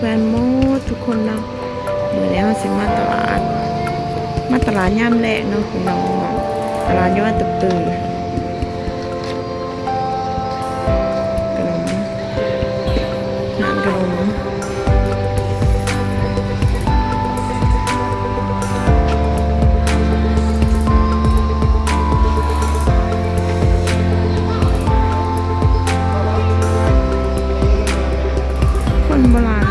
ເພື່ອນໝົດທຸກຄົນເນາະ, ມື້ນີ້ເຮົາຊິມາຕະຫຼາດ, ມາຕະຫຼາດຍາມແລງເນາະພີ່ນ້ອງເນາະ, ຕະຫຼາດຢູ່ອັດຕະປື. ຂະໜົມ ຮ້ານຂະໜົມ ຄົນບໍ່ຫຼາຍ.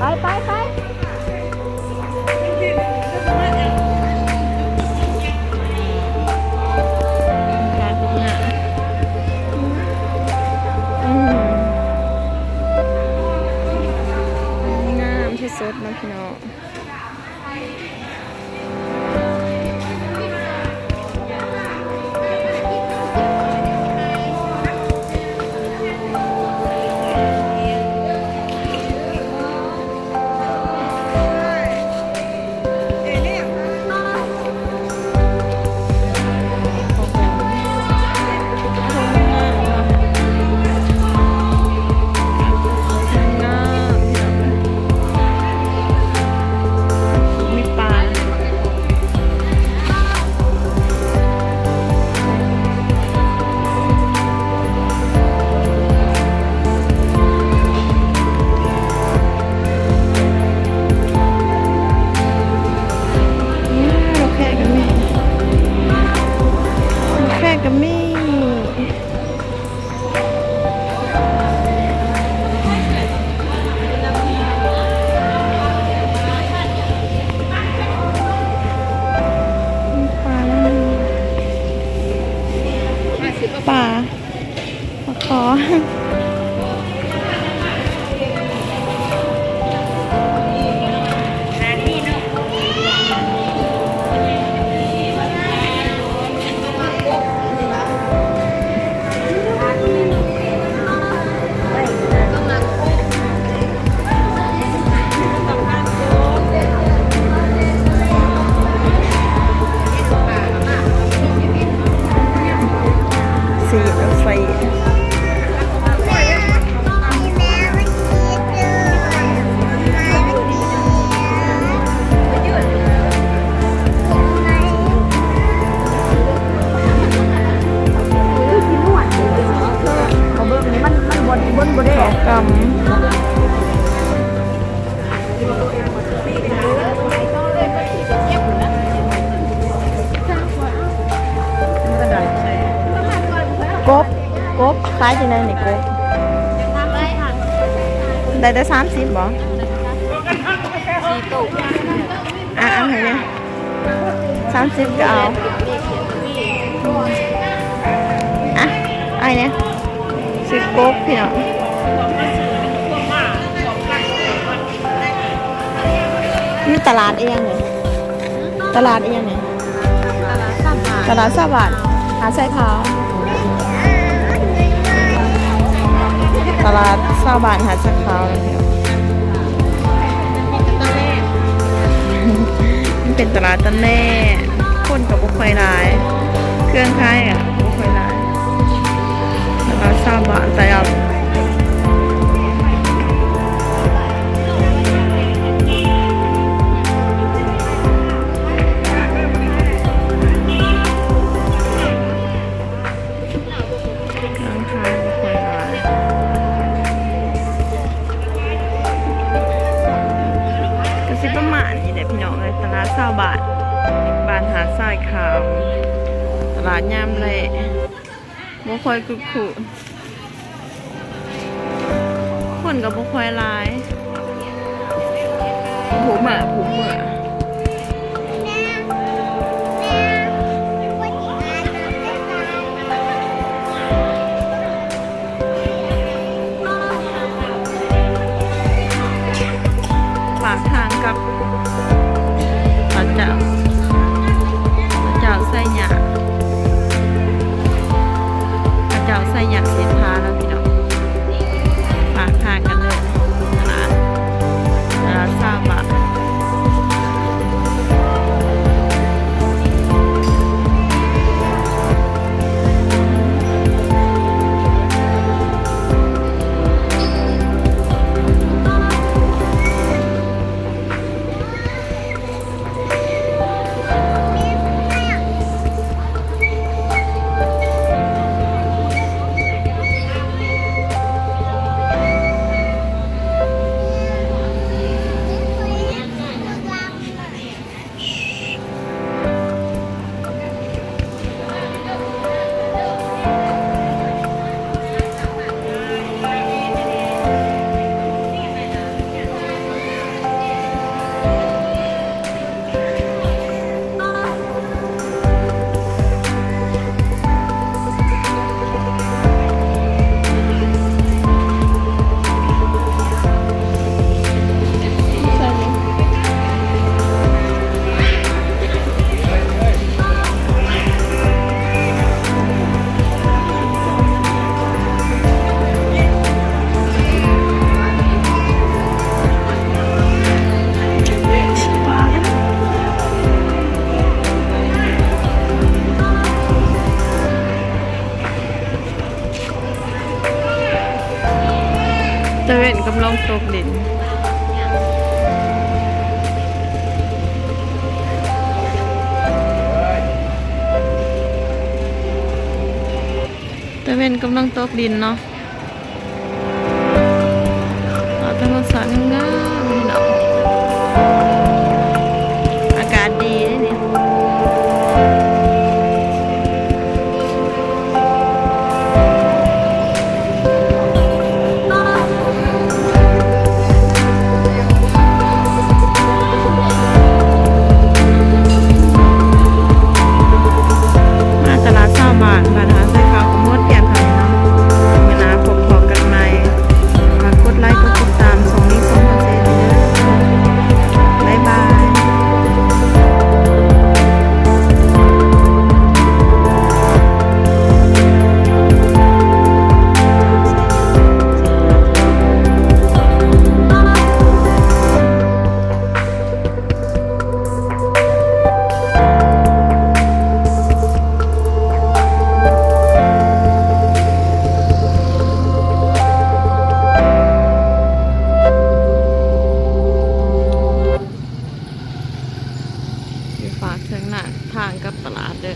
ໄປ ໄປ ໄປ. ອືມ ງາມທີ່ສຸດເນາະພີ່ນ້ອງ. ມີປາ ອ້າວ ແຄກະມີ ແຄກະມີ. ປາ ປາ ປາຄໍ. ເຂົ້າກຳ ກົບ ກົບ ຂາຍຈັ່ງໃດນີ້ ກົບ? ໄດ້ແຕ່ສາມສິບບໍ? ອ່າ ເອົາໃຫ້ແດ່ ສາມສິບກະເອົາ. ອ່ະ ເອົາໃຫ້ແດ່ ຊື້ກົບພີ່ນ້ອງ. ນີ້ຕະຫຼາດອີ່ຫຍັງນີ້? ຕະຫຼາດອີ່ຫຍັງນີ້? ຕະຫຼາດຊາວບ້ານ ຕະຫຼາດຊາວບ້ານຫາດຊາຍຂາວ. ຕະຫຼາດຊາວບ້ານຫາດຊາຍຂາວ ມັນເປັນຕະຫຼາດຕອນແລກ. ຄົນກໍບໍ່ຄ່ອຍຫຼາຍ ເຄື່ອງຂາຍກໍບໍ່ຄ່ອຍຫຼາຍ ແຕ່ວ່າຊາວບ້ານຕະຫຼາດ ຮ້ານຄ້າບໍ່ຄ່ອຍຫຼາຍ ກໍຊິປະມານນີ້ແຫຼະພີ່ນ້ອງເອີຍ ຕະຫຼາດຊາວບ້ານ ບ້ານຫາດຊາຍຂາວ ຕະຫຼາດຍາມແລງ ບໍ່ຄ່ອຍຄຶກຄື້ນ ຄົນກໍບໍ່ຄ່ອຍຫຼາຍ ຜູ້ມາຜູ້ເມືອ ປາກທາງກັບ ພະເຈົ້າ ພະເຈົ້າໄຊຍະ ພະເຈົ້າໄຊຍະເສດຖາເນາະພີ່ນ້ອງ ປາກທາງກັນເລີຍ ຕະຫຼາດ ຕະຫຼາດຊາວບ້ານ. ຕາເວັນກຳລັງຕົກດິນ ຕາເວັນກຳລັງຕົກດິນເນາະ. ເອົາທຳມະຊາດງາມໆ ພີ່ນ້ອງ ອາກາດດີເດ້ນີ້. ມາຕະຫຼາດຊາວບ້ານ ບ້ານຫາດຊາຍຂາວກໍໝົດພຽງເທົ່ານີ້ເນາະ. ມື້ໜ້າພົບພໍ້ກັນໃໝ່. ຝາກກົດໄລ ກົດຕິດຕາມຊ່ອງນີ້ ຊ່ອງພອນເຊເດີ. ບາຍບາຍ. ຢູ່ຟາກເທິງນັ້ນ ທາງກັບຕະຫຼາດເດີ້.